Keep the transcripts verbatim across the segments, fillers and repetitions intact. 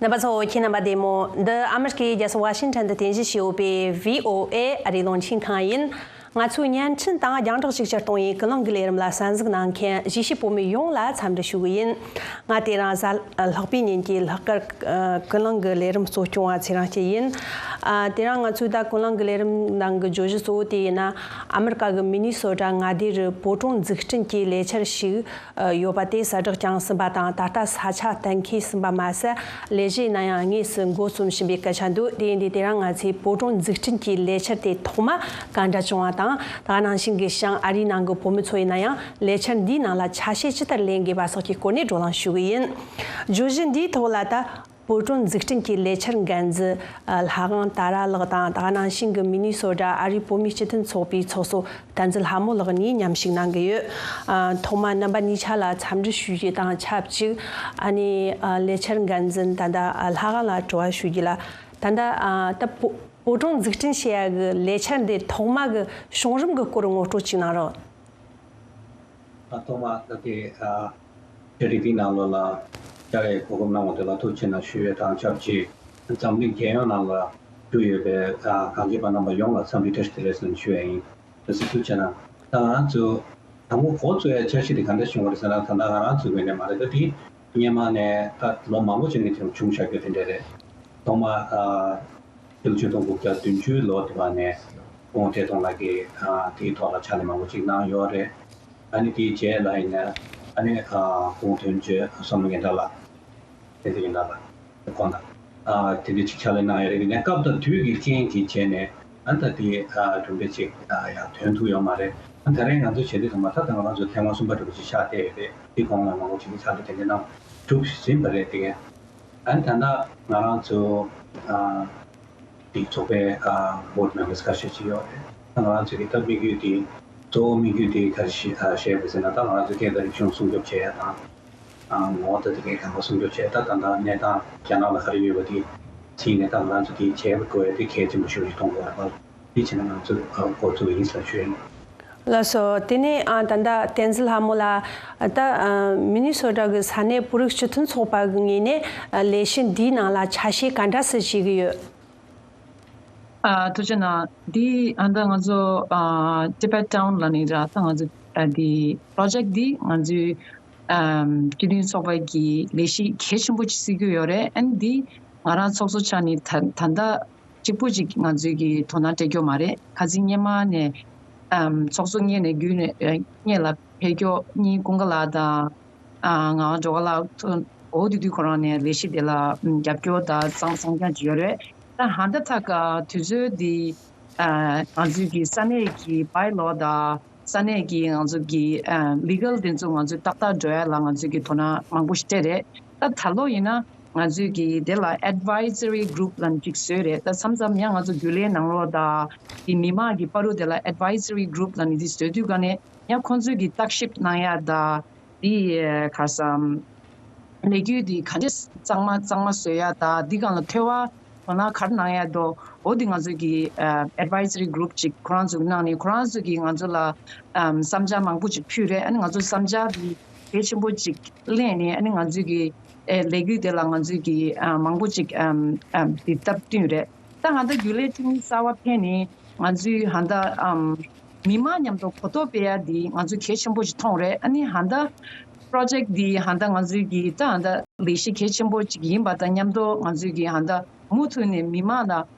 རྣམ་པ་ཚོ། ཁྱེད་རྣམ་པ་བདེ་མོ། འདི་ཨ་མི་རི་ཀའི་རྒྱལ་ས་ཝ་ཤིང་ཊོན་དུ་རྟེན་གཞི་བྱས་ཡོད་པའི་བྷི་ཨོ་ཨེ་ཨ་རིའི་རླུང་འཕྲིན་ཁང་ཡིན། ང་ཚོའི་བརྙན་འཕྲིན་དང་རྒྱང་བསྒྲགས་ཤུགས་ཆེར་གཏོང་བའི་ཀུན་གླེང་གི་ལས་རིམ་ལ་གསན་གཟིགས་གནང་མཁན་གཞིས་བྱེས་བོད་མི་ཡོངས་ལ་འཚམས་འདྲི་ཞུ་གི་ཡིན། ང་དེ་རིང་གཟའ་ལྷག་པའི་ཉིན་གྱི་ལྷག་དཀར་ཀུན་གླེང་གི་ལས་རིམ་གཙོ་སྐྱོང་བ་ཚེ་རིང་སྐྱིད་ཡིན། ཨ། དེ་རིང་ང་ཚོས་ད་ཀུན་གླེང་གི་ལས་རིམ་ནང་གི་བརྗོད་གཞི་གཙོ་བོ་དེ་ཡིན་ན། ཨ་མི་རི་ཀ་གི་མི་ནི་སོ་ཊ་མངའ་སྡེ་རུ་བོད་ཀྲུང་འཛུགས་སྐྲུན་གྱི་ལས་འཆར་ཞིག་ཡོད་པ་དེ་གསལ་བསྒྲགས་བསྐྱངས་ཟིན་པ་དང་། ད་ལྟ་ས་ཆ་གཏན་འཁེལ་ཟིན་པ་མ་ཟད། ལས་གཞི་ཡིན་ན་ཡང་དངོས་སུ་འགོ་རྩོམ་བཞིན་པའི་སྐད་ཆ་འདུག་དེ་ཡིན་དུས་དེ་རིང་ང་ཚོས་བོད་ཀྲུང་འཛུགས་སྐྲུན་གྱི་ལས་འཆར་དེ་ཐོག་མ་ག་འདྲ་བྱུང་བ་དང་། ད་ག་ནང་བཞིན་གྱི་བྱང་ཨ་རིའི་ནང་གི་བོད་མི་ཚོ་ཡིན་ན་ཡང་ལས་འཆར་འདིའི་ནང་ལ་ཆ་ཤས་ཇི་ལྟར་ལེན་དགོས་པ་སོགས་ཀྱི་སྐོར་ནས་བགྲོ་གླེང་ཞུ་གི་ཡིན། བརྗོད་གཞི་འདིའི་ཐོག་ལ་ད་བོད་ཀྲུང་འཛུགས་སྐྲུན་གྱི་ལས་འཆར་འགན་འཛིན་ལྷ་དབང་ཏཱ་ར་ལགས་དང་། ད་ག་ནང་བཞིན་གྱི་མི་ནི་སོ་ཊ་ཨ་རིའི་བོད་མིའི་སྤྱི་མཐུན་ཚོགས་པའི་ཚོགས་གཙོ་བསྟན་འཛིན་ལྷ་མོ་ལགས་གཉིས་མཉམ་ཞུགས་གནང་གི་ཡོད། ཨ། ཐོག་མ་རྣམ་པ་གཉིས་ཆ་ལ་འཚམས་འདྲི་ཞུ་རྒྱུ་དང་ཆབས་ཅིག་ཨ་ནི། ཨ། ལས་འཆར་འགན་འཛིན་ད་ལྟ་ལྷ་དབང་ལ་དྲི་བ་ཞུ་རྒྱུ་ལ། ད་ལྟ། ཨ། ད་བོད་བོད་ཀྲུང་འཛུགས་སྐྲུན་བྱེད་ཡ་གི་ལས་འཆར་འདི་ཐོག་མ་གི་བྱུང་རིམ་གི་སྐོར་ངོ་སྤྲོད་ཅིག་གནང་རོགས། ཨ། ཐོག་མ་ད་ལྟའི་ཨ་བཅར་འདྲི་འདིའི་ནང་ལོགས་ལ་བཅར་བའི་གོ་སྐབས་གནང་བ་དེ་ལ་ཐུགས་རྗེ་ཆེ་གནང་ཞུ་ཡས་དང་ཆབས་ཅིག་འཛམ་གླིང་རྒྱལ་ཡོངས་ནང་ལ་བཞུགས་ཡོད་པའི་ཨ་གངས་ཅན་པ་རྣམ་པ་ཡོངས་ལ་འཚམས་འདྲི་བཀྲ་ཤིས་བདེ་ལེགས་ཟེར་ནས་ཞུ་ཡས་ཡིན། ཐུགས་རྗེ་ཆེ་གནང་། ད་ང་ཚོ་དང་པོ་འགོ་བཙུགས་ཡས་འཆར་གཞི་དེ་ག་འདྲ་བྱུང་བ་རེད་ཟེར་ན། ད་ལྟ་ང་རང་ཚོའི་ངོས་ནས་མ་རེད། ད་དེ་སྔོན་མ་ནས་ད་ལོ་མང་པོ་ཅིག་ནས་དེ་བྱུང་བཞག་རྒྱུ་དེ་འདྲ་རེད། ཐོག་མ་ཨ་ཕྱི་ལོ་ཆིག་སྟོང་དགུ་བརྒྱ་བདུན་ཅུ་ལོ་དེ་བ་ནས་སྐུ་ངོ་བཀྲས་མཐོང་ལགས་ཀྱིས་ཨ་དེའི་ཐོག་ལ་ཕྱག་ལས་མང་པོ་ཅིག་གནང་ཡོད་རེད། ཨ་ནི་དེའི་རྗེས་ལ་ཡིན་ན་ཨ་ནི་ཨ་སྐུ་ངོ་དོན་གཅོད་བསམ་བློ་ཡིན་ད་ལགས། དེ་ཚོ་ཡིན་ད་ལགས། ཁོང་དང་ཨ་དེ་འདྲ་ཅིག་ཕྱག་ལས་གནང་ཡོད་རེད། ཡིན་ན་སྐབས་དང་དུས་ཀྱི་རྐྱེན་གྱིས་བྱས་ནས་ཨ་ད་དེ་ཨ་གྲུབ་འབྲས་ཅིག་ཨ་ཡང་ཐོན་ཐུབ་ཡོད་མ་རེད། ཨ་ད་རེས་ང་ཚོ་བྱེད་དུས་ཚང་མ་ད་ལྟ་ང་རང་ཚོ་ཐེངས་མ་གསུམ་པ་འདྲ་པོ་ཅིག་ཆགས་བསྡད་ཡོད་རེད། དེ་གོང་ལ་མང་པོ་ཅིག་གིས་ཕྱག་ལས་དེ་འདྲ་གནང་གྲུབ་ཟིན་པ་རེད། དེ་གས་ཨ་ད་ལྟ་ང་རང་ཚོ་ཨ་དེ་ཚོགས་པའི་ཨ་board members་ཁ་ཤས་ཅིག་ཡོད་རེད། ད་ང་རང་ཚོ་གི་ད་དམིགས་ཡུལ་དེ་གཙོ་བོ་དམིགས་ཡུལ་དེ་ག་རེ་ཞིག་ཨ་བཤད་པ་ཟེར་ན། ད་ང་རང་ཚོ་སྐད་དང་རིག་གཞུང་སྲུང་སྐྱོབ་བྱེད་ཡ་དང་། ཨ་ངོ་བོ་ད་དེ་གའི་གང་ག་སྲུང་སྐྱོབ་བྱས། ད་ད་ལྟ་གནས་སྟངས་རྒྱ་ནག་ལ་ག་རེ་ཡོད་པ་དེ་ཕྱིན་ནས་ད་ང་རང་ཚོ་དེ་བྱས་པ་དགོས་ཡ་དེ་གལ་ཆེན་པོ་ཤོས་ཤིག་མཐོང་དགོས་རེད་པ། དེ་བྱས་ན་ང་ཚོ་ཨ་འགོ་ཚུགས་པ་ཡིན་ཟེར་ཞུ་ཡ་ཡིན། ལགས་སོ། དེ་ནས་ཨ་ད་ལྟ་བསྟན་འཛིན་ལྷ་མོ་ལགས། ད་ཨ་མི་ནི་སོ་ཊ་གི་ས་གནས་བོད་རིགས་སྤྱི་མཐུན་ཚོགས་པ་གི་ངོས་ནས་ཨ་ལས་གཞི་འདིའི་ནང་ལ་ཆ་ཤས་ག་འདྲ་སེ་བྱེད་ཀྱི་ཡོད། ཨ་ཐུགས་རྗེ་གནང་། འདི་ཨ་ད་ང་ཚོ་ཨ་Tibet Town་ལ་ནི་ར། ད་ང་ཚོ་ཨ་འདི་project་འདི་ང་ཚོའི་ཨམ་སྤྱི་མཐུན་ཚོགས་པ་གི་ལས་གཞི་གལ་ཆེན་པོ་ཅིག་བརྩི་གི་ཡོད་རེད། ཨ་ནི་འདི་ང་རང་ཚོགས་གཙོ་ཆགས་ནས་ད་ད་ལྟ་གཅིག་པུ་ཅིག་ང་ཚོའི་གི་དོ་སྣང་སྤྲད་རྒྱུ་མ་རེད། ཁ་སང་སྔོན་མ་ནས་ཨམ་ཚོགས་གཙོ་སྔོན་ནས་བརྒྱུད་ནས་ཨ་སྔོན་ལ་ཕེབས་མཁན་གཉིས་ཀུན་དགའ་ལགས་དང་། ཨ་ངག་དབང་སྒྲོལ་དཀར་ལགས་ཐུ་འོ་དེ་དུས་ཁོ་རང་ནས་ལས་གཞི་དེ་ལ་ཨམ་རྒྱབ་སྐྱོར་དང་གཙང་གཙང་རྐྱང་ཅིག་ཡོད་རེད། ད་ཧ་ད་ཐག་ག་དུས་ཚོད་འདི་ཨ་ང་ཚོའི་གི་ས་གནས་ཀྱི་bylaw་དང་ས་གནས་ཀྱི་ང་ཚོ་གི་ཨ་legal་དེ་ཚོ་ང་ཚོས་ཏག་ཏག་འགྲོ་ཡ་ལ་ང་ཚོས་གི་དོ་སྣང་མང་པོ་ཞིག་སྤྲད་རེད། ད་ད་ལོ་ཡིན་ན་ང་ཚོས་གི་དེ་ལ་advisory group་ལབ་ཅིག་བཟོས་རེད། ད་མཚམས་མཚམས་ཡང་ང་ཚོ་རྒྱུན་ལས་ནང་ལོགས་དང་དེ་མི་མང་གི་བར་དུ་དེ་ལ་advisory group་ལབ་ནས་དེ་བཟོས་དུས་ག་ནས་ཡང་ཁོང་ཚོས་གི་བརྟག་ཞིབ་གནང་ཡ་དང་། དེ་ག་ས་ལས་འགུལ་དེ་ག་འདྲས་གཙང་མ་གཙང་མ་བཟོ་ཡ་དང་། དེ་སྒང་ལ་ཐོས་པ་དོ་སྣང་ག་རེ་གནང་ཡ་འདུག་འོ་དེ་ང་ཚོ་གི་ཨ་advisory group་ཅིག་ཁོ་རང་ཚོ་གི་གནང་ནས། ཁོ་རང་ཚོ་གིས་ང་ཚོ་ལ་ཨམ་བསམ་འཆར་མང་པོ་ཅིག་ཕུལ་རེད། ཨ་ནི་ང་ཚོ་བསམ་འཆར་དེ་གལ་ཆེན་པོ་ཅིག་གླེང་ནས། ཨ་ནི་ང་ཚོའི་གི་ཨེ་ལས་འགུལ་དེ་ལ་ང་ཚོའི་གི་ཨ་མང་པོ་ཅིག་ཨམ་ཨམ་དེ་སྟབས་བསྟུན་རེད། ད་ང་ཚོ་རྒྱུན་ལས་འཐུས་མི་གསར་པ་ཕེབས་ནས་ང་ཚོའི་ཧ་ད་ཨམ་མི་མང་མཉམ་དུ་གོ་རྟོགས་སྤེལ་ཡ་འདི་ང་ཚོ་གལ་ཆེན་པོ་ཞིག་མཐོང་རེད། ཨ་ནི་ཧ་ད་project་འདི་ཧ་ད་ང་ཚོའི་གི་ད་ཧ་ད་ལས་གཞི་གལ་ཆེན་པོ་ཅིག་ཡིན་པ་དང་མཉམ་དུ་ང་ཚོའི་གི་ཧ་ད་མུ་མཐུད་ནས་མི་མང་ལ་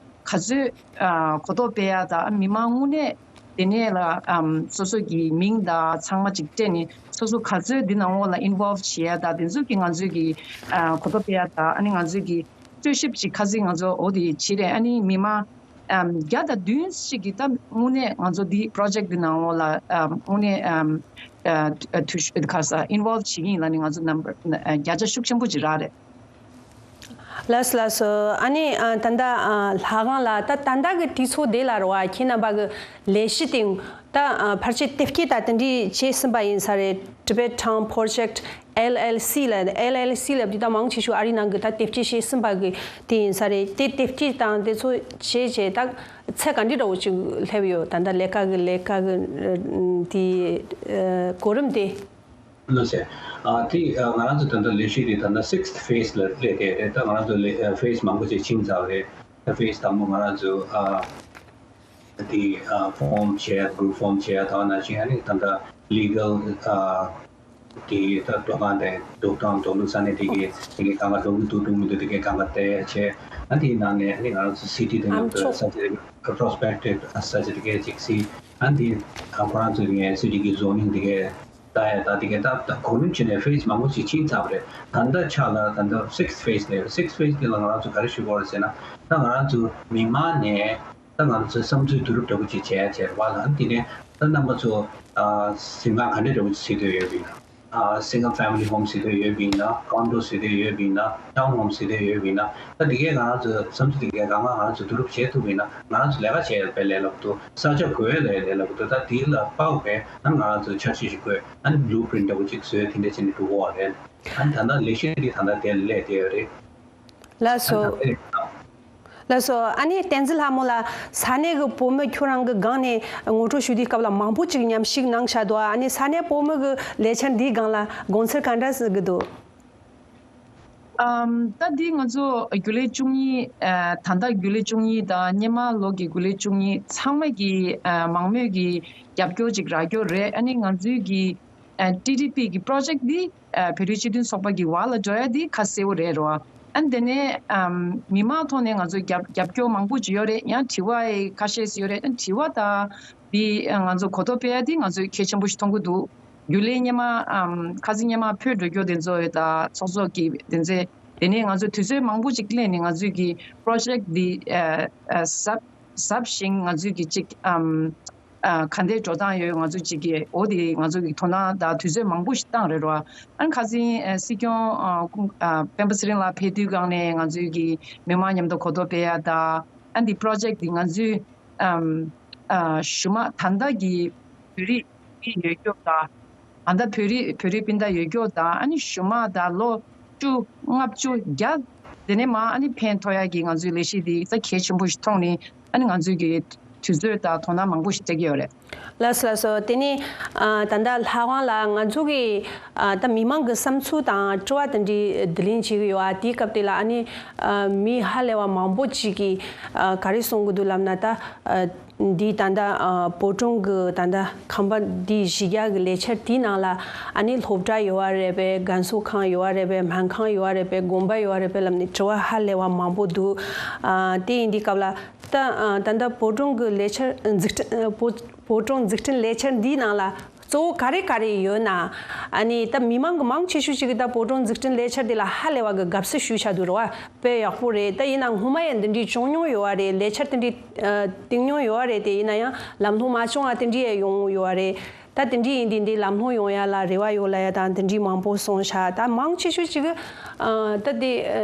ག་ཚོད་ཨ་གོ་རྟོགས་སྤེལ་ཡ་དང་། མི་མང་དངོས་གནས་དེ་ནས་ལ་ཨམ་སོ་སོ་གི་མིང་དང་ཚང་མ་ཅིག་སྤྲད་ནས་སོ་སོ་ག་ཚོད་འདི་ནང་ལོགས་ལ་involve་བྱེད་ཡ་དང་། དེ་ཚོ་གི་ང་ཚོའི་གི་ཨ་གོ་རྟོགས་སྤེལ་ཡ་དང་། ཨ་ནི་ང་ཚོའི་གི་རྩོད་ཞིབ་ཅིག་ཁ་སང་ང་ཚོ་འོ་དེ་བྱེད་རེད། ཨ་ནི་མི་མང་ཨམ་བརྒྱ་དང་བདུན་ཞིག་གིས་ད་དངོས་གནས་ང་ཚོ་འདི་project་འདི་ནང་ལོགས་ལ་ཨམ་དངོས་གནས་ཨམ་ཨ་དུས་ཤ་ག་ས་involve་བྱེད་ཀྱི་ཡིན་ལབ་ནས་ང་ཚོ་number་ཨ་བརྒྱ་ཆ་ཤུགས་ཆེན་པོ་ཅིག་རག་རེད། ལགས་སོ་ལགས་སོ། ཨ་ནི་ཨ་ད་ལྟ་ཨ་ལྷ་དབང་ལགས། ད་ད་ལྟ་གི་དུས་ཚོད་དེ་ལ་རེད་བ། ཁྱེད་རྣམ་པ་གི་ལས་གཞི་སྟེང་ད་ཨ་ཕལ་ཆེར་དེབ་སྐྱེལ་ད་དེ་འདྲས་བྱས་ཟིན་པ་ཡིན་ས་རེད། Tibet Town Project LLC་ལ། LLC་ལ་འདི་ད་མང་ཆེ་ཤོས་ཨ་རིའི་ནང་གི་ད་དེབ་སྐྱེལ་བྱས་ཟིན་པ་གི་དེ་ཡིན་ས་རེད། དེ་དེབ་སྐྱེལ་དང་དེ་ཚོ་བྱས་བྱས་ད་ཚད་ག་འདྲས་འདྲ་བོ་ཅིག་སླེབས་ཡོད། ད་ལྟ་ལས་ཀ་གི་ལས་ཀ་གི་དེ་གོ་རིམ་དེ། ལགས་སེ། ཨ་དེ་ཨ་ང་རང་ཚོ་ད་ལྟ་ལས་གཞི་དེ་ད་ལྟ་sixth phase ལ་སླེབས་བསྡད་རེད། ད་ང་རང་ཚོ་ལས་ཨ་phase མང་པོ་ཅིག་ཕྱིན་ཚར་བ་རེད། ད་phase དང་པོ་ང་རང་ཚོ་ཨ་དེ་ཨ་form བྱས། group form བྱས། ད་ནང་བཞིན་ཨ་ནི་ད་ལྟ་legal ཨ་དེ་ད་འགྲོ་སྟངས་དེ་འགྲོ་སྟངས་འགྲོ་ལུགས་ས་གནས་དེ་གའི་དེ་གའི་གང་ག་འགྲོ་གི་འདུག་འགྲོ་མི་འདུག་དེ་གའི་གང་ག་བལྟས་བྱས། ཨ་དེའི་ནང་ནས་ཨ་ནི་ང་རང་ཚོ་city དེ་ནང་དུ་ས་ཆ་prospective ས་ཆ་དེ་གའི་ཅིག་གཟིགས། ཨ་དེ་ཨ་ཁོ་རང་ཚོ་དེ་གའི་city གི་zoning དེ་གའི་ད་ཡ་ད་དེ་གའི་ད་ད་གོ་རིམ་བྱས་ནས་phase མང་པོ་ཞིག་ཕྱིན་ཚར་བ་རེད། ད་ལྟ་ཆ་ལ་ད་ལྟ་sixth phase ལས། sixth phase དེ་ལ་ང་རང་ཚོ་ག་རེ་ཞུ་དགོས་རེད་ཟེར་ན། ད་ང་རང་ཚོ་མི་མང་ནས་ད་ང་རང་ཚོ་བསམ་ཚུལ་བསྡུ་རུབ་འདྲ་པོ་ཅིག་བྱས་བྱས་རེད་བ། ལ་ཨ་དེ་ནས་ད་རྣམ་པ་ཚོ་ཨ་གཟིམ་ཁང་ག་འདྲ་འདྲ་པོ་ཅིག་གཟིགས་འདོད་ཡོད་པ་ཡིན་ན། ཨ་single family home གཟིགས་འདོད་ཡོད་པ་ཡིན་ན། condo གཟིགས་འདོད་ཡོད་པ་ཡིན་ན། town home གཟིགས་འདོད་ཡོད་པ་ཡིན་ན། ད་དེ་གའི་ང་རང་ཚོ་བསམ་ཚུལ་དེ་གའི་གང་ག་ང་རང་ཚོ་བསྡུ་རུབ་བྱེད་ཐུབ་པ་ཡིན་ན། ང་རང་ཚོ་ལས་ཀ་བྱེད་པའི་ལས་སླ་པོ་འདུག་ས་ཆ་དགོས་ལས་ལས་སླ་པོ་འདུག་ད་དེ་ལ་དཔག་པའི་ཨ་ང་རང་ཚོ་འཆར་གཞི་ཞིག་དགོས། ཨ་blueprint འདྲ་པོ་ཅིག་བཟོས། དེ་འདྲ་བྱས་ནས་འགྲོ་གི་ཡོད་རེད། ཨ་ད་ལྟ་ལས་གཞི་འདི་ད་ལྟ་དེ་སླེབས་བསྡད་ཡོད་རེད། ལགས་སོ། ལགས་སོ། ཨ་ནི་བསྟན་འཛིན་ལྷ་མོ་ལགས། ས་གནས་ཀྱི་བོད་མི་ཁྱོད་རང་གི་སྒང་ནས་ངོ་སྤྲོད་ཞུ་དུས་སྐབས་ལ་མང་པོ་ཅིག་མཉམ་ཞུགས་གནང་བཞག་འདུག་ཨ་ནི་ས་གནས་བོད་མི་གི་ལས་འཆར་འདིའི་སྒང་ལ་དགོངས་ཚུལ་ག་འདྲ་ཟིག་གི་འདུག་ཨམ། ད་འདི་ང་ཚོ་རྒྱུན་ལས་བཅུ་གཉིས། ཨ་ད་ལྟ་རྒྱུན་ལས་བཅུ་གཉིས་དང་སྔོན་མ་ལོ་གི་རྒྱུན་ལས་བཅུ་གཉིས་ཚང་མ་གི་ཨ་མང་མོས་ཀྱི་རྒྱབ་སྐྱོར་ཅིག་རག་རྒྱུ་རེད། ཨ་ནི་ང་ཚོའི་གི་ཨ་ཊི་ཌི་པི་གི་པོ་རོ་ཇེག་འདི་ཨ་བོད་རིགས་སྤྱི་མཐུན་ཚོགས་པ་གི་འོག་ལ་འགྲོ་ཡ་འདི་ཁ་གསལ་བོ་རེད་རོ། ཨ་ནི་དེ་ནས་ཨམ་མི་མང་ཐོག་ནས་ང་ཚོ་རྒྱབ་རྒྱབ་སྐྱོར་མང་པོ་ཅིག་ཡོད་རེད། ཡང་དྲི་བ་ཁ་ཤས་ཡོད་རེད། ཨ་ནི་དྲི་བ་དང་འདི་ང་ཚོ་གོ་རྟོགས་སྤེལ་ཡ་འདི་ང་ཚོས་གལ་ཆེན་པོ་ཞིག་མཐོང་གི་འདུག་རྒྱུན་ལས་སྔོན་མ་ཨམ་ཁ་སང་སྔོན་མ་ཕེབས་འགྲོ་རྒྱུ་དེ་ཚོ་དང་ཚོགས་གཙོ་གི་དེ་ཚོས་དེ་ནས་ང་ཚོས་དུས་ཚོད་མང་པོ་ཅིག་ལེན་ནས་ང་ཚོས་ཀྱི་པོ་རོ་ཇེག་འདི་ཨ་ཨ་གཟབ་གཟབ་ཞིང་ང་ཚོས་ཀྱི་ཅིག་ཨམ་ཨ་ག་འདྲའི་འགྲོ་སྟངས་ཡོད། ང་ཚོས་ཅིག་གི་འོ་དེ་ང་ཚོས་ཀྱི་དོ་སྣང་དང་དུས་ཚོད་མང་པོ་ཞིག་བཏང་རེད་རོ། ཨ་ནི་ཁ་སང་ཨ་སྲིད་སྐྱོང་ཨ་ཨ་སྤེན་པ་ཚེ་རིང་ལགས་ཕེབས་དུས་སྒང་ནས་ང་ཚོས་ཀྱི་མི་མང་མཉམ་དུ་གོ་རྟོགས་སྤེལ་ཡ་དང་། ཨ་འདི་པོ་རོ་ཇེག་འདི་ང་ཚོས་ཨམ་ཨ་གཞུག་མ་ད་ལྟ་གི་བོད་རིགས་སྤུན་ཟླ་ཡོད་སྐྱོ་དང་། ད་ལྟ་བོད་རིགས་བོད་རིགས་སྤུན་ཟླ་ཡོད་སྐྱོ་དང་། ཨ་ནི་གཞུག་མ་ད་ལོ་བཅུ་ལྔ་བཅུ་བརྒྱ་དེ་ནས་མ་ཨ་ནི་ཕན་ཐོགས་ཡག་གི་ང་ཚོའི་ལས་གཞི་འདི་ད་གལ་ཆེན་པོ་ཞིག་མཐོང་ནས། ཨ་ནི་ང་ཚོའི་གི་དུས་ཚོད་དང་དོ་སྣང་མང་པོ་ཞིག་སྤྲད་ཀྱི་ཡོད་རེད། ལགས་སོ་ལགས་སོ། དེ་ནས་ཨ་ད་ལྟ་ལྷ་དབང་ལགས། ང་ཚོ་གི་ཨ་ད་མི་མང་གི་བསམ་ཚུལ་དང་དྲི་བ་དེ་འདྲའི་བསྡུ་ལེན་བྱེད་ཀྱི་ཡོད། ཨ་དེའི་སྐབས་དེ་ལ་ཨ་ནི་ཨ་མི་ཧ་ལས་པ་མང་པོ་ཅིག་གིས་ཨ་ག་རེ་གསུང་གི་འདུག་ལབ་ན། ད་ཨ་འདི་ད་ལྟ་ཨ་བོད་ལྗོངས་ཀྱི་ད་ལྟ་ཁང་པ་འདི་གཞི་རྒྱ་གི་ལས་འཆར་དེའི་ནང་ལ་ཨ་ནི་སློབ་གྲྭ་ཡོད་པ་རེད་པས། རྒན་གསོ་ཁང་ཡོད་པ་རེད་པས། སྨན་ཁང་ཡོད་པ་རེད་པས། དགོན་པ་ཡོད་པ་རེད་པས་ལབ་ནས་དྲི་བ་ཧ་ལས་པ་མང་པོ་འདུག་ཨ་དེ་ཡིན་དུས་སྐབས་ལ། ད་ཨ་ད་ལྟ་བོད་ལྗོངས་ཀྱི་ལས་འཆར་འཛུགས་སྐྲུན་ཨ་བོད་བོད་ལྗོངས་འཛུགས་སྐྲུན་ལས་འཆར་འདིའི་ནང་ལ་གཙོ་བོ་ག་རེ་ག་རེ་ཡོད་ན། ཨ་ནི་ད་མི་མང་གི་མང་ཆེ་ཤོས་ཅིག་གིས་ད་བོད་ལྗོངས་འཛུགས་སྐྲུན་ལས་འཆར་འདི་ལ་ཧ་ལས་པ་གི་དགའ་བསུ་ཞུས་བཞག་འདུག་རེད་བ། དཔེ་ཡག་པོ་རེད། ད་ཡིན་ན་སྔོན་མ་ཡང་འདི་འདྲའི་བྱུང་མྱོང་ཡོད་པ་རེད། ལས་འཆར་འདི་འདྲའི་ཨ་བཏིང་མྱོང་ཡོད་པ་རེད། དེ་ཡིན་ན་ཡང་ལམ་ལྷོང་མ་བྱུང་བ་དེ་འདྲའི་ཡང་ཡོང་ཡོད་པ་རེད། ད་དེ་འདྲའི་ཡིན་དུས་འདི་ལམ་ལྷོང་ཡོང་ཡ་ལ་རེ་བ་ཡོད་ལབ་ཡ་དང་དེ་འདྲའི་མང་པོ་གསུངས་བཞག་ད་མང་ཆེ་ཤོས་ཅིག་གིས་ཨ་ད་དེ་ཨ་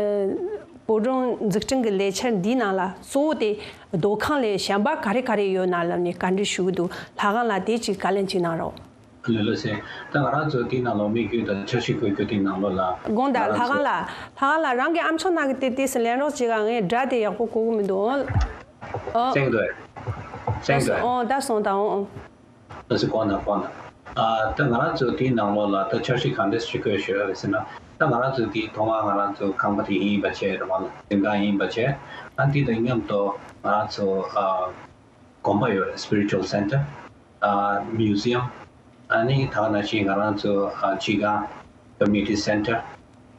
བོད་ལྗོངས་འཛུགས་སྐྲུན་གྱི་ལས་འཆར་འདིའི་ནང་ལ་གཙོ་བོ་དེ་སྡོད་ཁང་ལས་གཞན་པ་ག་རེ་ག་རེ་ཡོད་ན་ལབ་ནས་བཀའ་འདྲི་ཞུ་གི་འདུག་ལྷ་ཁང་ལགས་དེ་ཅིག་བཀའ་ལན་ཅིག་གནང་རོགས། ལགས་ལགས་སེ། ད་ང་རང་ཚོ་དེའི་ནང་ལོགས་དམིགས་ཡུལ་དང་འཆར་གཞི་འགོད་རྒྱུ་དེའི་ནང་ལོགས་ལ་དགོངས་དག་ང་ལྷ་རང་ཁང་ཚོ་ལགས། ལྷ་ཁང་ལགས་རང་གི་ཨམ་ཅོག་ནང་གི་དེ་ཏོག་ཙམ་ལེན་རོགས་བྱེད་ག་ངས་སྒྲ་དེ་ཡག་པོ་གོ་གི་མི་འདུག་ཨོ། ཨོ། གསན་གྱི་འདུག་ཨེ། གསན་གྱི་འདུག་ཨེ། ཨོ་ད་སོང་ད་ཨོ་ཨོ། ལགས་སེ། དགོངས་དག་དགོངས་དག་ཨ་ད་ང་རང་ཚོ་དེའི་ནང་ལོགས་ལ་ད་འཆར་གཞི་ག་འདྲ་ཞིག་བཀོད་ཞུ་ཡ་རེད་ཟེར་ན། ད་ང་རང་ཚོ་དེའི་ཐོག་མར་ང་རང་ཚོ་ཁང་པ་དེ་ཡིན་པ་བྱས་རེད་མ་ལ་གཟིམ་ཁང་ཡིན་པ་བྱས། ཨ་དེ་དང་མཉམ་དུ་ང་རང་ཚོ་ཨ་དགོན་པ་ཡོད་རེད། spiritual center ཨ་museum ཨ་ནི་ད་ག་ནང་བཞིན་ང་རང་ཚོ་ཨ་སྤྱི་ཁང་community center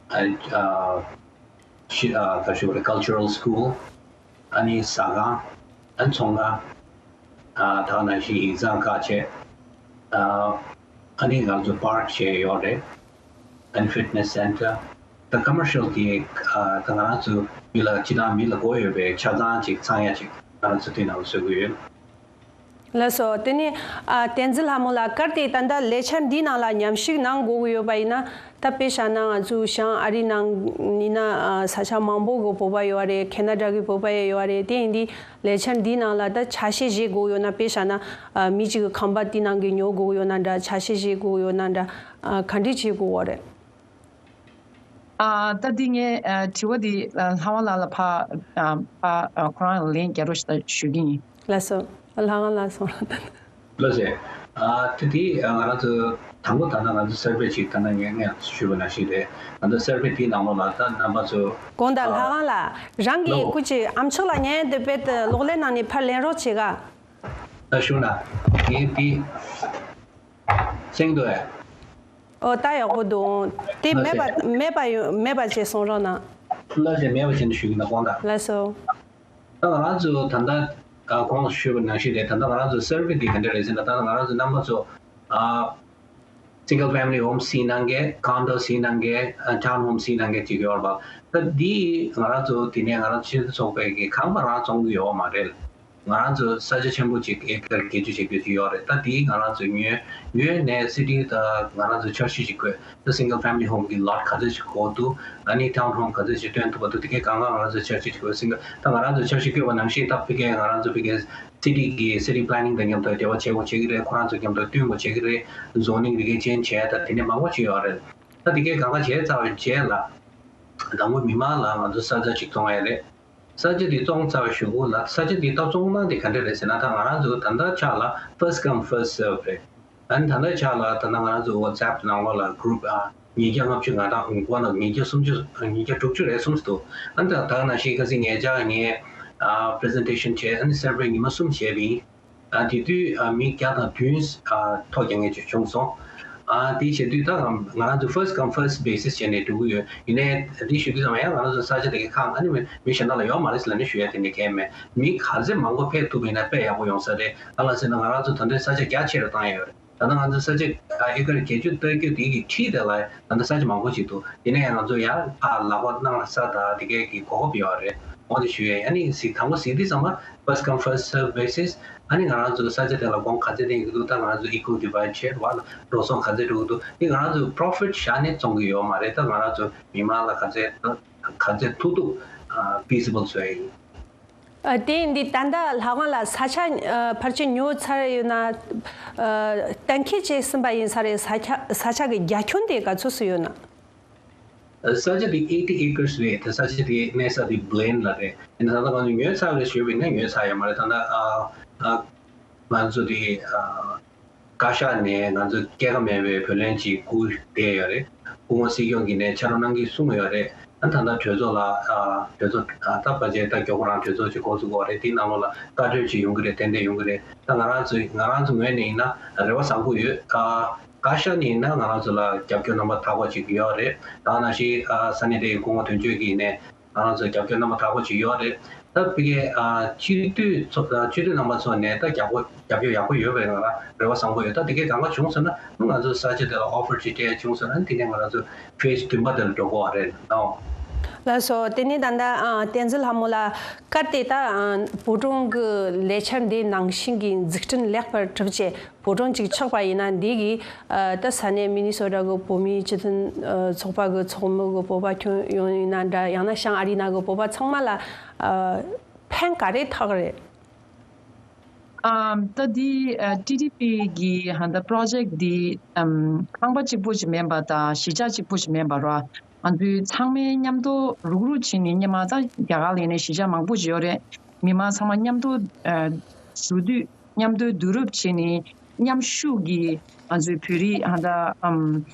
ཨ་ཨ་ཤི་ཨ་ག་ཞུ་རེད། cultural school ཨ་ནི་ཟ་ཁང་ཨ་ནི་ཚོང་ཁང་ཨ་ད་ག་ནང་བཞིན་ཡིག་ཚང་ཁག་བྱས། ཨ་ཨ་ནི་ང་ཚོ་park བྱས་ཡོད་རེད། ཨ་ནི་fitness center ད་commercial གི་ཨ་ད་ང་རང་ཚོ་མི་ལ་སྤྱི་བཏང་མི་ལ་དགོས་ཡོད་པའི་ཆ་ཚང་ཅིག་ཚང་ཡ་ཅིག་ང་རང་ཚོ་དེ་ནང་ལ་བཟོ་གི་ཡོད། ལགས་སོ། དེ་ནས་ཨ་བསྟན་འཛིན་ལྷ་མོ་ལགས། གལ་ཏེ་ད་ལྟ་ལས་འཆར་འདིའི་ནང་ལ་མཉམ་ཞུགས་གནང་དགོས་ཀྱི་ཡོད་པ་ཡིན་ན། ད་དཔེ་བཞག་ན་ང་ཚོ་བྱང་ཨ་རི་ནང་ཡིན་ན་ཨ་ས་ཆ་མང་པོ་གི་བོད་པ་ཡོད་རེད། ཁེ་ན་ཌ་གི་བོད་པ་ཡང་ཡོད་རེད། དེ་ཡིན་དུས་ལས་འཆར་འདིའི་ནང་ལ་ད་ཆ་ཤས་བཞེས་དགོས་ཡོད་ན། དཔེ་བཞག་ན་ཨ་མི་གཅིག་གི་ཁང་པ་དེའི་ནང་གི་ཉོ་དགོས་ཡོད་ན་འདྲ། ཆ་ཤས་བཞེས་དགོས་ཡོད་ན་འདྲ། ཨ་ག་འདྲས་བྱེད་དགོས་པ་རེད། ཨ་ད་འདི་ངས་ཨ་དྲི་བ་འདི་ཨ་ལྷ་དབང་ལགས་ལ་ཕ་ཨ་ཕ་ཨ་ཁོ་རང་ལ་ལན་རྒྱག་རོགས་ཞེས་ཞུ་གི་ཡིན། ལགས་སོ། ལྷ་དབང་ལགས་སོང་། ལགས་སེ། ཨ་ད་འདི་ཨ་ང་རང་ཚོ་ དང་པོ་ད་ལྟ་ང་ཚོ་survey ཅིག་ད་ལྟ་ངས་ངས་ཞུས་པ་ནང་བཞིན་རེད། ང་ཚོ་survey དེའི་ནང་ལོགས་ལ་ད་རྣམ་པ་ཚོ་དགོངས་དག་ལྷ་དབང་ལགས། རང་གི་ལོ་སྐུ་མཁྱེན་ཨམ་ཅོག་ལ་ཉན་དེ་དཔེ་དེ་གློག་ཀླད་ནང་ནས་ཕར་ལེན་རོགས་བྱེད་ག་ད་ཞུ་ན་ངས་དེ་གསན་འདུག་ཨེ། ཨོ་ད་ཡག་པོ་འདུག་དེ་མེད་པ་མེད་པ་ཡོད་མེད་པ་བྱས་སོང་རོགས་གནང་། ལགས་སེ་མེད་པ་བྱས་ནས་ཞུ་གི་ན་དགོངས་དག་ལགས་སོ། ད་ང་རང་ཚོ་ད་ལྟ་ཨ་གོང་ལ་ཞུས་པ་ནང་བཞིན་རེད། ད་ལྟ་ང་རང་ཚོ་survey འདི་ག་འདྲ་རེད་ཟེར་ན། ད་ལྟ་ང་རང་ཚོ་རྣམ་པ་ཚོ་ཨ་single family home གཟིགས་གནང་མཁན། condo གཟིགས་གནང་མཁན། ཨ་town home གཟིགས་གནང་མཁན་ཅིག་ཡོད་རེད་པ། ད་འདི་ང་རང་ཚོ་དེ་ནས་ང་རང་ཚོ་ཆེད་དུ་ཚོགས་པའི་གི་ཁང་པ་རང་བཙོང་གི་ཡོད་མ་རེད། ང་རང་ཚོ་ས་ཆ་ཆེན་པོ་ཅིག་ཨེ་ཀར་བརྒྱད་ཅུ་བྱེད་རྒྱུ་ཅིག་ཡོད་རེད། ད་དེའི་ང་རང་ཚོ་ཉོས་ཉོས་ནས་སི་ཊི་དང་ང་རང་ཚོ་འཆར་གཞི་ཅིག་བཀོད། ད་single family home གི་lot ག་ཚོད་ཅིག་དགོས་འདུག་ཨ་ནི་town home ག་ཚོད་ཅིག་བཏོན་ཐུབ་པ་འདུག་དེ་གའི་གང་ག་ང་རང་ཚོ་འཆར་གཞི་ཅིག་བཀོད། single ད་ང་རང་ཚོ་འཆར་གཞི་བཀོད་པ་ནང་བཞིན་ད་ཕ་གིའི་ང་རང་ཚོ་ཕ་གིའི་སི་ཊི་གི་city planning དང་མཉམ་དུ་འབྲེལ་བ་བྱེད་དགོས་བྱེད་ཀྱི་རེད། ཁོ་རང་ཚོ་མཉམ་དུ་བསྟུན་དགོས་བྱེད་ཀྱི་རེད། zoning རི་ཀའི་change བྱས། ད་དེ་ནས་མང་པོ་ཅིག་ཡོད་རེད། ད་དེ་གའི་གང་ག་བྱས་ཚར་བའི་རྗེས་ལ་དང་པོ་མི་མང་ལ་ང་ཚོ་ས་ཆ་ཅིག་བཙོང་ཡ་རེད། ས་ཆ་འདི་བཙོང་ཚར་བའི་གཞུག་གུ་ལ་ས་ཆ་འདི་ད་བཙོང་སྟངས་འདི་ག་འདྲ་རེད་ཟེར་ན། ད་ང་རང་ཚོ་ད་ལྟ་ཆ་ལ་first come first serve རེད། ཨ་ནི་ད་ལྟ་ཆ་ལ་ད་ལྟ་ང་རང་ཚོ་WhatsApp ནང་ལོགས་ལ་group ཨ་ཉིས་བརྒྱ་ལྔ་བཅུ་ང་དང་ཧོང་ཀོང་ནང་ཉིས་བརྒྱ་སུམ་ཅུ་ཉིས་བརྒྱ་དྲུག་ཅུ་རེ་གསུམ་འདུག་ཨ་ནི་ད་ད་ནང་བཞིན་ཁ་སང་ཉེ་ཆར་ངས་ཨ་presentation བྱས། ཨ་ནི་survey ཉི་མ་གསུམ་བྱས་པ་ཡིན། ཨ་དེ་དུས་ཨ་མི་བརྒྱ་དང་བདུན་ཨ་ཐོ་རྒྱག་མཁན་ཅིག་བྱུང་སོང་། ཨ་དེ་བྱེད་དུས་ད་ང་རང་ཚོ་first come first basis བྱས་ནས་འགྲོ་གི་ཡོད། ཡིན་ནའི་དེ་ཞུ་དུས་ཙམ་ཡང་ང་རང་ཚོ་ས་ཆ་དེ་གའི་ཁང་ཨ་ནི་མི་གཞན་དག་ལ་ཡོད་མ་རེད་ཟེར་ལབ་ནས་ཞུ་ཡ་དེ་འདྲ་གང་ཡང་མེད། མི་ག་ཚོད་མང་པོ་ཕེབས་ཐུབ་པ་ཡིན་ན་དཔེ་ཡག་པོ་ཡོང་ས་རེད། གང་ལ་ཟེར་ན་ང་རང་ཚོ་ད་ལྟའི་ས་ཆ་རྒྱ་ཆེ་རུ་བཏང་ཡ་ཡོད་རེད། ད་ལྟ་ང་ཚོ་ས་ཆ་ཨ་ཨེ་ཀར་བརྒྱད་ཅུ་ལྟ་རྒྱུ་དེ་གི་འཁྲིས་དེ་ལ་ད་ལྟ་ས་ཆ་མང་པོ་ཞིག་འདུག་དེ་ནས་ང་ཚོ་ཡར་ཕར་ལག་པ་གནང་ས་དང་དེ་གའི་གི་གོ་སྐབས་ཡོད་རེད། འོ་དེ་ཞུ་ཡས། ཨ་ནི་གཟིགས་དང་པོ་གཟིགས་དུས་ཙམ་པ་first come first serve basis ཨ་ནི་ང་རང་ཚོ་ས་ཆ་དེ་ལ་གོང་ག་ཚད་ལྡན་གྱི་འདུག་ད་ང་རང་ཚོ་equal divide བྱས་རེད་པ། འགྲོ་སོང་ག་ཚད་འགྲོ་གི་འདུག་དེ་ང་རང་ཚོ་profit བཞག་ནས་བཙོང་གི་ཡོད་མ་རེད། ད་ང་རང་ཚོ་མི་མང་ལ་ག་ཚད་ག་ཚད་ཐུབ་ཐུབ་feasible བཟོ་ཡས་ཡིན། ཨ་དེ་འདི་ད་ལྟ་ལྷ་དབང་ལགས་ས་ཆ་ཨ་ཕལ་ཆེར་ཉོ་ཚར་ཡོད་ན། ཨ་གཏན་འཁེལ་བྱས་ཟིན་པ་ཡིན་ས་རེད། ས་ཆ་ས་ཆ་གི་རྒྱ་ཁྱོན་དེ་ག་ཚོད་སུ་ཡོད་ན། ས་ཆ་དེ་eighty acres རེད། ད་ས་ཆ་དེ་གནས་ས་དེ་Blaine ལ་རེད། ཡིན་ན་ད་ལྟ་ང་ཚོ་ཉོས་ཚར་རེད་ཞུས་པ་ཡིན་ན་ཉོས་ཚར་ཡོད་མ་རེད། ད་ལྟ་ཨ་ཨ་ང་ཚོ་དེ་ཨ་བཀའ་ཤག་ནས་ང་ཚོ་སྐྱེད་ཀ་མེད་པའི་བུ་ལོན་ཅིག་བསྐུར་བསྡད་ཡོད་རེད། སྐུ་ངོ་སྲིད་སྐྱོང་གིས་ནས་ཕྱག་རོགས་གནང་གི་གསུངས་ཡོད་རེད། ཨ་ད་ལྟ་གྲོས་ཚོགས་ལ་ཨ་གྲོས་ཚོགས་ཨ་ད་ཕལ་ཆེར་ད་མགྱོགས་པོ་རང་གྲོས་ཚོགས་ཅིག་འགོ་འཛུགས་དགོས་རེད། དེའི་ནང་ལོགས་ལ་བཀའ་འཁྲོལ་ཅིག་ཡོང་གི་རེད། ཏན་ཏན་ཡོང་གི་རེད། ད་ང་རང་ཚོ་ང་རང་ཚོ་ངོས་ནས་ཡིན་ན་རེ་བ་བཟང་པོ་ཡོད། ཨ་བཀའ་ཤག་ནས་ཡིན་ན་ང་རང་ཚོ་ལ་རྒྱབ་སྐྱོར་རྣམ་པ་དག་པ་ཅིག་ཡོད་རེད། ད་ནང་བཞིན་ཨ་ས་གནས་དེའི་སྐུ་ངོ་དོན་གཅོད་ཀྱིས་ནས་ང་རང་ཚོ་རྒྱབ་སྐྱོར་རྣམ་པ་དག་པོ་ཅིག་ཡོད་རེད། ད་ཕ་གིའི་ཨ་སྤྱི་འཐུས་ཚོ་ཨ་སྤྱི་འཐུས་རྣམ་པ་ཚོ་ནས་ད་རྒྱབ་སྐྱོར་རྒྱབ་སྐྱོར་ཡག་པོ་ཡོད་པའི་ང་རང་རེ་བ་བཟང་པོ་ཡོད། ད་དེ་གའི་གང་ག་བྱུང་སོང་ན་ང་ཚོ་ས་ཆ་དེ་ལ་offer ཅིག་སྤྲད་བྱུང་སོང་ན་དེ་ནས་ང་རང་ཚོ་phase བདུན་པ་དེ་ལ་འགྲོ་དགོས་པ་རེད་ཨང་། ལགས་སོ། དེ་ནས་ད་ལྟ་ཨ་བསྟན་འཛིན་ལྷ་མོ་ལགས་སྐབས་དེ་ད་ཨ་བོད་ལྗོངས་ཀྱི་ལས་འཆར་འདི་ནང་བཞིན་གྱི་འཛུགས་སྐྲུན་ལེགས་པར་གྲུབ་རྗེས། བོད་ལྗོངས་གཅིག་ཆགས་པ་ཡིན་ན་འདི་གི་ཨ་ད་ས་གནས་མི་ནི་སོ་ཊ་གི་བོད་མིའི་སྤྱི་མཐུན་ཨ་ཚོགས་པ་གི་ཚོགས་མི་གི་བོད་པ་ཁྱོན་ཡོངས་ཡིན་ན་འདྲ། ཡང་ན་བྱང་ཨ་རི་ནང་གི་བོད་པ་ཚང་མ་ལ་ཨ་ཕན་ག་རེ་ཐོགས་རེད། ཨམ་ད་འདི་ཨ་ཊི་ཌི་པི་གི་ཧ་ད་པྲོ་ཇེཀ་འདི་ཨམ་ཁང་པ་གཅིག་པོ་ཞིག་མིན་པ་དང་གཞིས་ཆགས་གཅིག་པོ་ཞིག་མིན་པ་ར། ང་ཚོའི་ཚང་མའི་མཉམ་དུ་རུག་རུག་བྱས་ནས་སྔོན་མ་ད་རྒྱ་གར་ལ་ཡིན་ནའི་གཞིས་ཆགས་མང་པོ་ཞིག་ཡོད་རེད། མི་མང་ཚང་མ་མཉམ་དུ་ཨ་བཞུགས་དུས། མཉམ་དུ་བསྡུ་རུབ་བྱས་ནས་མཉམ་ཞུགས་ཀྱིས་ང་ཚོའི་བོད་རིགས་ཧ་ད་ཨམ་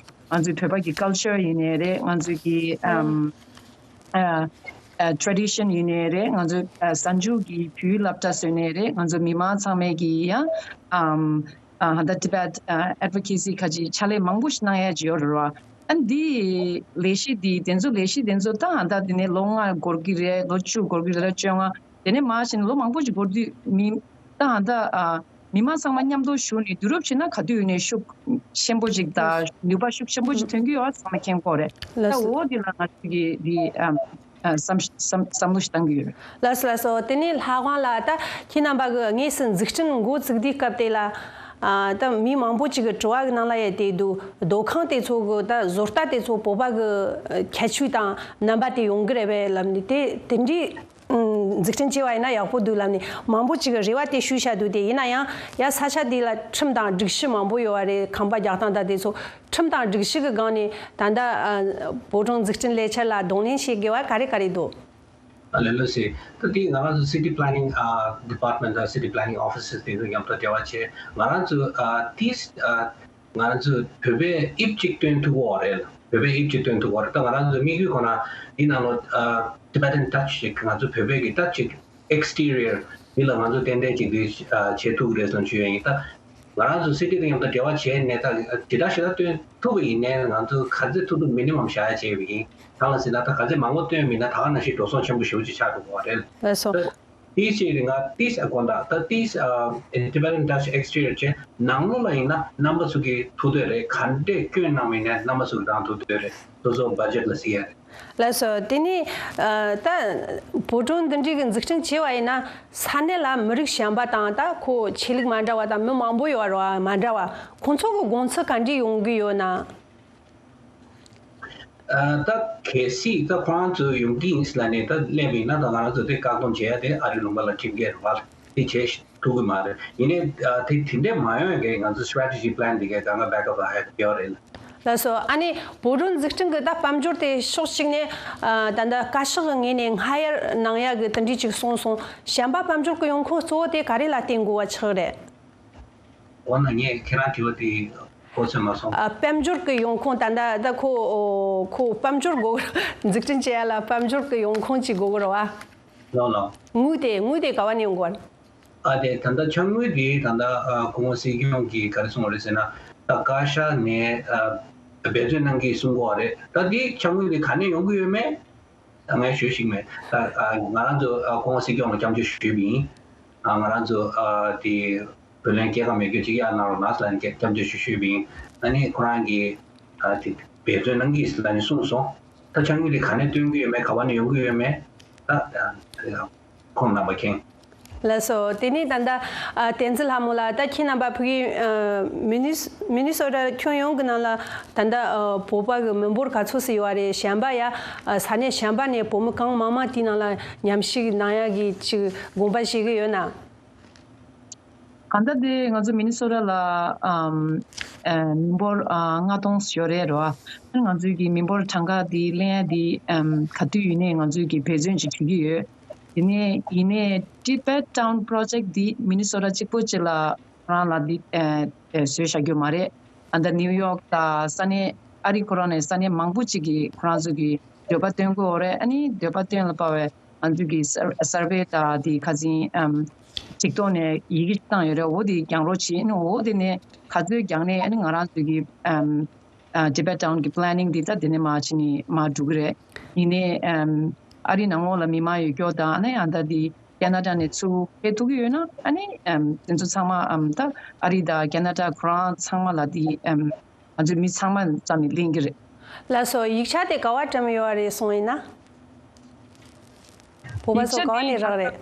ང་ཚོའི་བོད་པ་གི་ཀལ་ཅར་ཡིན་ནའི་རེད། ང་ཚོའི་གི་ཨམ་ཨ་ཨ་ཊེ་རེ་ཌི་ཤན་ཡིན་ནའི་རེད། ང་ཚོའི་ཨ་གཟའ་མཇུག་གི་བོད་ཡིག་སློབ་གྲྭ་བཟོས་ནའི་རེད། ང་ཚོ་མི་མང་ཚང་མས་གི་ཡང་ཨམ་ཨ་ཧ་ད་ཊི་བེཊ་ཨ་ཨེཌ་ཝོ་ཀེ་སི་ཁ་ཅིག་ཕྱག་ལས་མང་པོ་ཞིག་གནང་ཡ་ཅིག་ཡོད་རེད་བ། ཨ་འདི་ལས་གཞི་འདི་དེ་ཚོ་ལས་གཞི་དེ་ཚོ་ད་ཧ་ད་དེ་ནས་ལོ་ལྔ་འགོར་གི་རེད། ལོ་བཅུ་འགོར་གི་རེད། ལོ་བཅོ་ལྔ། དེ་ནས་མར་ཕྱིན་ལོ་མང་པོ་ཅིག་འགོར་དུས་མི་ད་ད་ཨ་མི་མང་ཚང་མ་མཉམ་དུ་ཞུགས་ནས་བསྡུ་རུབ་བྱས་ན་ག་དུས་ཡིན་ནའི་ཤུགས་ཆེན་པོ་ཅིག་དང་ནུས་པ་ཤུགས་ཆེན་པོ་ཅིག་ཐོན་གྱི་ཡོད་པ་ཚང་མ་མཁྱེན་གྱི་ཡོད་རེད། ལགས་ད་སོ། འོ་དེ་ལ་ང་ཚོ་གི་འདི་ཨམ་ཨ་བསམ་བསམ་བསམ་བློ་ཞིག་བཏང་གི་ཡོད་རེད། ལགས་སོ་ལགས་སོ། དེ་ནས་ལྷ་དབང་ལགས་ད་ཁྱེད་རྣམ་པ་གི་དངོས་སུ་འཛུགས་སྐྲུན་འགོ་བཙུགས་དུས་སྐབས་དེ་ལ་ཨ་ད་མི་མང་པོ་ཅིག་གི་དྲི་བ་གི་ནང་ལ་ཡང་དེ་འདུག་སྡོད་ཁང་དེ་ཚོ་གི་ད་བཟོ་ལྟ་དེ་ཚོ་བོད་པ་གི་ཁྱད་ཆོས་དང་རྣམ་པ་དེ་ཡོང་གི་རེད་པས་ལབ་ནས་དེ་དེ་འདྲའི། ཨུམ། འཛུགས་སྐྲུན་བྱས་པ་ཡིན་ན་ཡག་པོ་འདུག་ལབ་ནས་མང་པོ་ཅིག་གིས་རེ་བ་དེ་ཞུས་བཞག་འདུག་དེ་ཡིན་ན་ཡང་ཡ་ས་ཆ་འདི་ལ་ཁྲིམས་དང་སྒྲིག་གཞི་མང་པོ་ཡོད་པ་རེད། ཁང་པ་རྒྱག་སྟངས་དང་དེ་ཚོ་ཁྲིམས་དང་སྒྲིག་གཞི་གི་སྒང་ནས་ད་ལྟ་ཨ་བོད་ལྗོངས་འཛུགས་སྐྲུན་ལས་འཆར་ལ་གདོང་ལེན་བྱེད་དགོས་པ་ག་རེ་ག་རེ་འདུག་ཨ་ལེ་ལོ་སི། ད་དེ་ང་རང་ཚོ་city planning ཨ་department དང་city planning offices དེ་ཚོ་མཉམ་དུ་འབྲེལ་བ་བྱས། ང་རང་ཚོ་ཨ་དེ་ཨ་ ང་ཚོས་བོད་པའི་དབྱིབས་གཅིག་སྟོན་ཐུབ་ཀྱི་ཡོད་རེད། བོད་པའི་དབྱིབས་གཅིག་སྟོན་ཐུབ་ཀྱི་ཡོད་རེད། ད་ང་རང་ཚོའི་དམིགས་ཡུལ་ཁོ་ན་འདི་ནང་ལོགས་ཨ་Tibetan Dutch ཞིག་ང་ཚོ་བོད་པའི་གི་Dutch ཞིག exterior འདི་ལ་ང་ཚོ་ཏན་ཏན་ཅིག་འདི་ཨ་བྱེད་ཐུབ་ཀྱི་རེད་བསམ་ཞུ་ཡ་ཡིན། ད་ང་རང་ཚོ་city དང་མཉམ་དུ་འབྲེལ་བ་བྱས་ནས་ད་ཇི་ལྟར་ཞེ་དྲག་སྟོན་ཐུབ་པ་ཡིན་ནའི་ང་ཚོ་ག་ཚོད་ཐུབ་ཐུབ་minimum བཞག་ཡ་བྱས་པ་ཡིན། གང་ལ་ཟེར་ན་ད་ག་ཚོད་མང་པོ་སྟོན་མིན་ན་ད་ག་ནང་བཞིན་འགྲོ་སོང་ཆེན་པོ་ཞེ་པོ་ཅིག་ཆགས་འགྲོ་གི་ཡོད་རེད། ལགས་སོ། ད་དེའི་ཕྱིར་ང་དེའི་དགོངས་དག་ད་དེའི་ཨ་Tibetan Dutch exterior བྱས་ནང་ལོགས་ལ་ཡིན་ན་རྣམ་པ་ཚོ་གིས་ཐུབ་འདོད་རེད། ག་འདྲས་སྐྱོན་གནང་མིན་ནའི་རྣམ་པ་ཚོ་གིས་རང་ཐུབ་འདོད་རེད། སོ་སོ་budget ལ་གཟིགས་ཡ་རེད། ལགས་སོ། དེ་ནས་ཨ་ད་བོད་ལྗོངས་འདི་འདྲའི་གི་འཛུགས་སྐྲུན་བྱས་པ་ཡིན་ན་ས་གནས་ལ་མི་རིགས་གཞན་པ་དང་ད་ཁོ་ཆོས་ལུགས་མ་འདྲ་བ་དང་མི་མང་པོ་ཡོད་རེད་བ། མ་འདྲ་བ་ཁོང་ཚོ་གི་དགོངས་ཚུལ་ག་འདྲས་ཡོང་གི་ཡོད་ན། ཨ་ད་གལ་སྲིད་ད་ཁོ་རང་ཚོ་ཡོང་གི་ཡིན་ཟེར་ལབ་ནས་ད་སླེབས་པ་ཡིན་ན་ད་ང་རང་ཚོ་དེ་བཀག་སྡོམ་བྱེད་ཡ་དེ་ཨ་རི་ལུང་པ་ལ་ཁྲིམས་འགལ་རེད་བ། དེ་བྱེད་ཐུབ་ཀྱི་མ་རེད། ཡིན་ནའི་ཨ་དེ་དེ་འདྲས་མ་ཡོང་ཡ་གི་ང་ཚོ་strategy plan དེ་གའི་གང་ག་backup ལ་ཡོད་རེད། ལགས་སོ། ཨ་ནི་བོད་ལྗོངས་འཛུགས་སྐྲུན་གྱི་ད་དཔལ་འབྱོར་དེ་ཕྱོགས་གཅིག་ནས་ཨ་ད་ལྟ་བཀའ་ཤག་གི་ངོས་ནས་སྔ་གཡར་ནང་གཡར་གྱི་དེ་འདྲས་ཅིག་གསུངས་སོང་། གཞན་པ་དཔལ་འབྱོར་གྱི་ཡོང་ཁུངས་གཙོ་བོ་དེ་ག་རེ་ལ་བརྟེན་དགོས་པ་ཆགས་རེད། འོ་ན་ངས་ཁྱེད་རང་དྲི་བ་དེ་གོ་ཚོད་མ་སོང་། ཨ་དཔལ་འབྱོར་གྱི་ཡོང་ཁུངས་ད་ལྟ་ད་ཁོ་ཁོ་དཔལ་འབྱོར་དགོས་འཛུགས་སྐྲུན་བྱེད་ཡ་ལ་དཔལ་འབྱོར་གྱི་ཡོང་ཁུངས་ཅིག་དགོས་ཀྱི་རེད་བ། ལགས་ལགས། དངུལ་དེ་དངུལ་དེ་ག་བ་ནས་ཡོང་དགོས་པ། ཨ་དེ་ད་ལྟ་ཅ་དངུལ་དེ་ད་ལྟ་ཨ་སྐུ་ངོ་སྲིད་སྐྱོང་གིས་ག་རེ་གསུངས་པ་རེད་ཟེར་ན་ད་བཀའ་ཤག་ནས་ཨ་འབད་བརྩོན་གནང་གིས་གསུང་གི་ཡོད་རེད། ད་དེ་ཅ་དངུལ་དེ་ག་ནས་ཡོང་གི་ཡོད་མེད་ད་ངས་ཤོད་ཤེས་ཀྱི་མེད། ད་ཨ་ང་རང་ཚོ་ཨ་སྐུ་ངོ་སྲིད་སྐྱོང་ལ་སྐྱབས་འཇུག་ཞུས་པ་ཡིན། ཨ་ང་རང་ཚོ་ཨ་དེ་བུ་ལོན་སྐྱེད་ཀ་མེད་རྒྱུ་ཅིག་གཡར་གནང་རོགས་གནང་ཟེར་ནས་སྐྱབས་འཇུག་ཞུ་ཞུས་པ་ཡིན། ཨ་ནི་ཁོ་རང་གིས་ཨ་དེ་འབད་བརྩོན་གནང་གིས་ཟེར་ནས་གསུངས་སོང་། ད་ཅ་དངུལ་དེ་ག་ནས་བཏོན་གི་ཡོད་མེད་ག་བ་ནས་ཡོང་གི་ཡོད་མེད་ད་ཨ་ཁོང་རྣམ་པ་མཁྱེན། ལགས་སོ། དེ་ནས་ད་ལྟ་ཨ་བསྟན་འཛིན་ལྷ་མོ་ལགས། ད་ཁྱེད་རྣམ་པ་ཕ་གི་ཨ་མི་ནི་མི་ནི་སོ་ཊ་ཁྱོན་ཡོངས་ཀྱི་ནང་ལ་ད་ལྟ་ཨ་བོད་པ་གི་མི་འབོར་ག་ཚོད་ཙམ་ཡོད་རེད། གཞན་པ་ཡ་ཨ་ས་གནས་གཞན་པ་ནས་བོད་མི་གང་མང་མང་དེའི་ནང་ལ་མཉམ་ཞུགས་གནང་ཡ་གི་ཅིག་དགོངས་པ་བཞེས་གི་ཡོད་ན། གང་ལྟར་དེ་ང་ཚོ་མི་ནི་སོ་ཊ་ལ་ཨམ་ཨ་མི་འབོར་ཨ་ལྔ་སྟོང་ཡོད་རེད་རོ། ང་ཚོའི་གི་མི་འབོར་གྲངས་ཀ་དེ་གླེང་ཡ་དེ་ཨམ་ག་དུས་ཡིན་ནའི་ང་ཚོའི་གི་འབད་བརྩོན་ཅིག་བྱེད་ཀྱི་ཡོད། དེ་ནས་ཡིན་ནའི་Tibet Town Project འདི་མི་ནི་སོ་ཊ་གཅིག་པོ་གཅིག་ལ་རང་ལ་འདི་ཨ་ཨ་བཟོས་བཞག་རྒྱུ་མ་རེད། ཨ་ད་ནིའུ་ཡོག་དང་ས་གནས་ཨ་རི་ཁོ་རང་ནས་ས་གནས་མང་པོ་ཅིག་གིས་ཁོ་རང་ཚོ་གི་འདོད་པ་བཏོན་གི་ཡོད་རེད། ཨ་ནི་འདོད་པ་བཏོན་ལ་དཔག་པའི་ང་ཚོ་གི་སར་སར་ཝེ་དང་དེ་ཁ་སང་ཨམ་ཊིག་ཊོག་ནས་ཡི་གེ་བཏང་ཡོད་རེད། འོ་དེ་རྒྱག་རོགས་བྱེད། ཨ་ནི་འོ་དེ་ནས་ག་ཚོད་རྒྱག་ནས་ཨ་ནི་ང་རང་ཚོ་གི་ཨམ་ཨ་Tibet Town གི་planning དེ་ད་དེ་ནས་མར་ཕྱིན་ནས་མར་འགྲོ་གི་རེད། ཡིན་ནའི་ཨམ་ཨ་རི་ནང་ལོགས་ལ་མི་མང་ཡོད་སྐྱོ་དང་ཨ་ནི་ཨ་ད་དེ་ཁེ་ན་ཌ་ནས་ཚུར་ཕེབས་ཐུབ་ཀྱི་ཡོད་ན་ཨ་ནི་ཨམ་དེ་ཚོ་ཚང་མ་ཨམ་ད་ཨ་རི་དང་ཁེ་ན་ཌ་ཁོ་རང་ཚང་མ་ལ་དེ་ཨམ་ང་ཚོའི་མི་ཚང་མ་ཙམ་ནས་ལེན་གྱི་རེད། ལགས་སོ། ཡིག་ཆ་དེ་ག་བ་བཀྲམ་ཡོད་རེད་གསུངས་ཡིན་ན། བོད་པ་ཚོ་ག་བ་ནས་རག་རེད།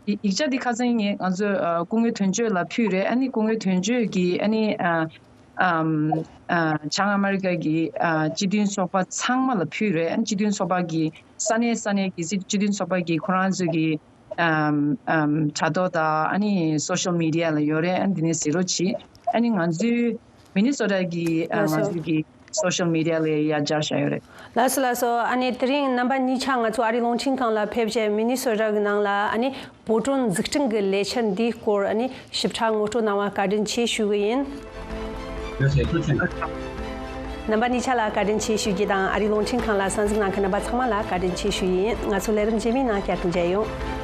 ཡིག་ཆ་འདི་ཁ་སང་ངས་ང་ཚོས་སྐུ་ངོ་དོན་གཅོད་ལ་ཕུལ་རེད། ཨ་ནི་སྐུ་ངོ་དོན་གཅོད་ཀྱིས་ཨ་ནི་ཨམ་ཨམ་བྱང་ཨ་མེ་རི་ཀ་གི་སྤྱི་མཐུན་ཚོགས་པ་ཚང་མ་ལ་ཕུལ་རེད། ཨ་ནི་སྤྱི་མཐུན་ཚོགས་པ་གི་ས་གནས་ས་གནས་གི་སྲིད་སྤྱི་མཐུན་ཚོགས་པ་གི་ཁོ་རང་ཚོ་གི་ཨམ་ཨམ་དྲ་ཐོག་དང་ཨ་ནི་social media ལ་ཡོད་རེད། ཨ་ནི་འདི་ནས་གཟིགས་རོགས་གྱིས། ཨ་ནི་ང་ཚོའི་མི་ནི་སོ་ཊ་གི་ཨ་ལགས་སོ། ང་ཚོའི་གི་social media ལ་ཡར་སྦྱར་བཞག་ཡོད་རེད། ལགས་སོ་ལགས་སོ། ཨ་ནི་དེ་རིང་རྣམ་པ་གཉིས་ཆ་ང་ཚོ་ཨ་རིའི་རླུང་འཕྲིན་ཁང་ལ་ཕེབས་བྱས་མི་ནི་སོ་ཊ་གི་ནང་ལ་ཨ་ནི་བོད་ལྗོངས་འཛུགས་སྐྲུན་གྱི་ལས་འཆར་འདིའི་སྐོར་ཨ་ནི་ཞིབ་ཕྲ་ངོ་སྤྲོད་གནང་བར་བཀའ་དྲིན་ཆེ་ཞུ་གི་ཡིན། ཡོད་ཚད་ཐུགས་རྗེ་གནང་། རྣམ་པ་གཉིས་ཆ་ལ་བཀའ་དྲིན་ཆེ་ཞུ་རྒྱུ་དང་ཨ་རིའི་རླུང་འཕྲིན་ཁང་ལ་གསན་གཟིགས་གནང་མཁན་རྣམ་པ་ཚང་མ་ལ་བཀའ་དྲིན་ཆེ་ཞུ་ཡི་ཡིན། ང་ཚོ་ལས་རིམ་རྗེས་མའི་ནང་བསྐྱར་དུ་མཇལ་ཡོང་།